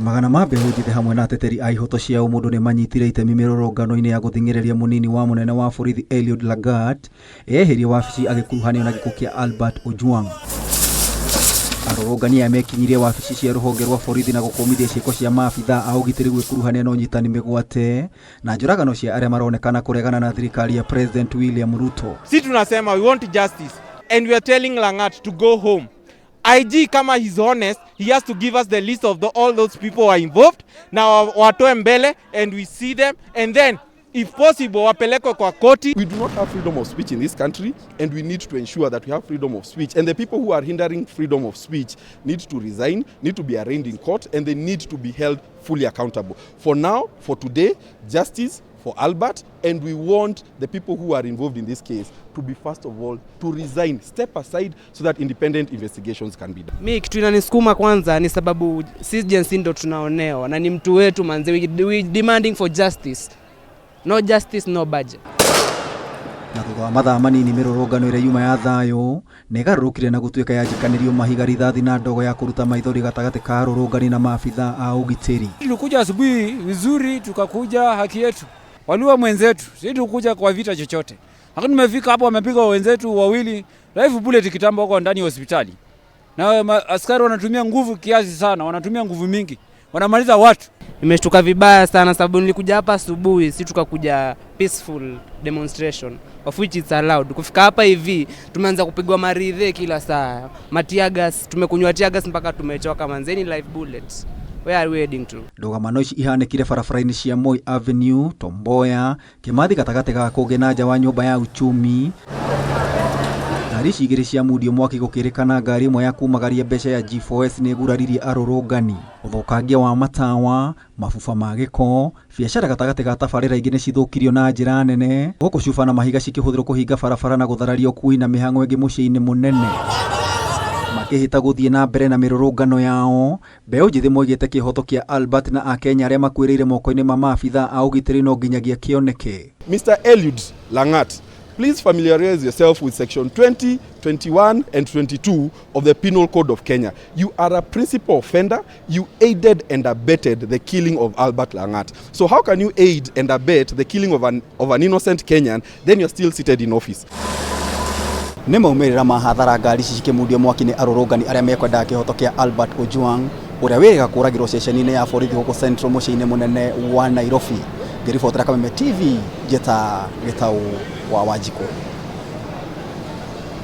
Magana ma mbeũ njĩthĩ hamwe na ateteri a ihoto cia ũmũndũ nĩ manyitire itemi mĩrũrũngano-inĩ ya gũthing'ĩrĩria mũnini wa mũnene wa borithi Eliud Lagat eherie wabici agĩkuruhanio na gĩkuũ kĩa Albert Ojwang. Arũrũngani aya mekinyirie wabici cia rũhonge rwa borithi na gũkũmithia ciĩko cia maabithaa a ũgitĩri gwĩkuruhania na ũnyitani mĩgwate na njũragano cia arĩa maronekana kũregana na thirikari ya President William Ruto. Si tunasema we want justice and we are telling Langat to go home. IG kama he's honest, he has to give us the list of all those people who are involved na watoe mbele and we see them and then if possible wapelekwe kwa koti. We do not have freedom of speech in this country and we need to ensure that we have freedom of speech, and the people who are hindering freedom of speech need to resign, need to be arraigned in court, and they need to be held fully accountable. For now, for today, justice for Albert, and we want the people who are involved in this case to be first of all to resign, step aside so that independent investigations can be done. Mi kitu inanisukuma kwanza ni sababu sisi Gen Z ndo tunaonewa na ni mtu wetu manze, we demanding for justice. No justice, no budget. Na thutha wa mathaa manini mĩrũrũngano ĩrĩa yuma ya thayũ nĩ ĩgarũrũkire na gũtuĩka yanjĩkanĩrio mahiga, rithathi na ndogo ya kũruta maithori gatagatĩ ka arũrũngani na maabithaa a ũgitĩri. Tulikuja asubuhi vizuri, tukakuja haki yetu, waliua mwenzetu, si tukuja kwa vita chochote, lakini tumefika hapo wamepiga wenzetu wawili live bullet kitambo huko ndani ya hospitali, na askari wanatumia nguvu kiasi sana, wanatumia nguvu mingi, wanamaliza watu. Nimeshtuka vibaya sana sababu nilikuja hapa asubuhi, si tukakuja peaceful demonstration of which it's allowed. Kufika hapa hivi tumeanza kupigwa maridhe kila saa, mateargas, tumekunywa teargas mpaka tumechoka manzeni, live bullets. Where are we heading to? Ndũgamano ici ihanĩkire barabara-inĩ cia Moi Avenue, Tom Mboya, Kimathi gatagatĩ ga kũngĩ na nja wa nyũmba ya uchumi. Ngari ici igĩrĩ cia mundio mwaki gũkĩrĩkana ngari ĩmwe ya kumagaria mbeca ya G4S nĩ ĩguraririe arũrũngani. Ũthũkangia wa matawa, mabuba ma gĩko, biacara gatagatĩ ga tabarĩra ingĩ nĩcithũkirio na njĩra nene, gũkũ cuba na mahiga cikĩhũthĩrwo kũhinga barabara na gũthararia ũkui na mĩhang'o ĩngĩ mũciĩ-inĩ mũnene. Makĩhĩta gũthiĩ na mbere na mĩrũrũngano yao, mbeũ njĩthĩ moigĩte kĩhoto kĩa Albert na akenya arĩa makuĩrĩire moko-inĩ ma maabithaa a ũgitĩri no nginyagia kĩoneke. Mr. Eliud Langat, please familiarize yourself with section 20, 21 and 22 of the Penal Code of Kenya. You are a principal offender. You aided and abetted the killing of Albert Langat. So how can you aid and abet the killing of an innocent Kenyan, then you're still seated in office? Nĩ maumĩrĩra ma hathara ngari ici cikĩmundio mwaki nĩ arũrũngani arĩa mekwendaga kĩhoto kĩa Albert Ojwang ũrĩa wĩrĩga kũragĩrwo ceceni-inĩ ya borithi gũkũ Central mũciĩ-inĩ mũnene wa Nairobi. Ngĩribotera Kameme TV, njĩta Gĩtaũ wa Wanjikũ.